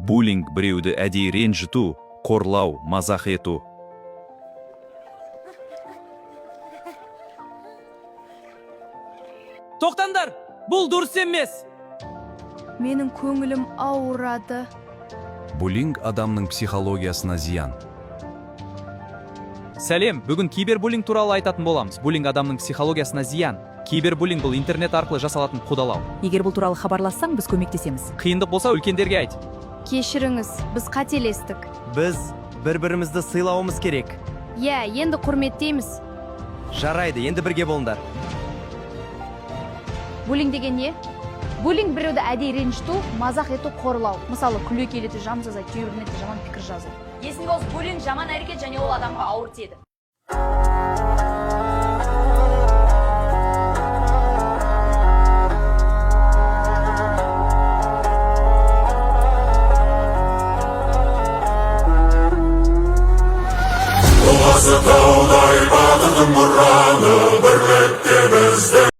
Буллинг – біреуді әдейі ренжіту, қорлау, мазақ ету. Тоқтаңдар! Бұл дұрыс емес! Менің көңілім ауырады. Буллинг адамның психологиясына зиян. Сәлем, бүгін кибербуллинг туралы айтатын боламыз. Буллинг адамның психологиясына зиян. Кибербуллинг – бұл интернет арқылы жасалатын қудалау. Егер бұл туралы хабарлассаң, біз көмектесеміз. Қиындық болса, үлкендерге айт. Кешіріңіз, біз қателестік. Біз бір-бірімізді сыйлауымыз керек. Иә, енді құрметтейміз. Жарайды, енді бірге болыңдар. Буллинг деген не? Буллинг – біреуді әдейі ренжіту, мазақ ету, қорлау. Мысалы, күле келеді, жамсыз айт, кейбіріне жаман пікір жазу. Есіңде болсын, буллинг жаман әрекет және ол адамға ауыр тиеді. Тұлғасы таудай батырдың.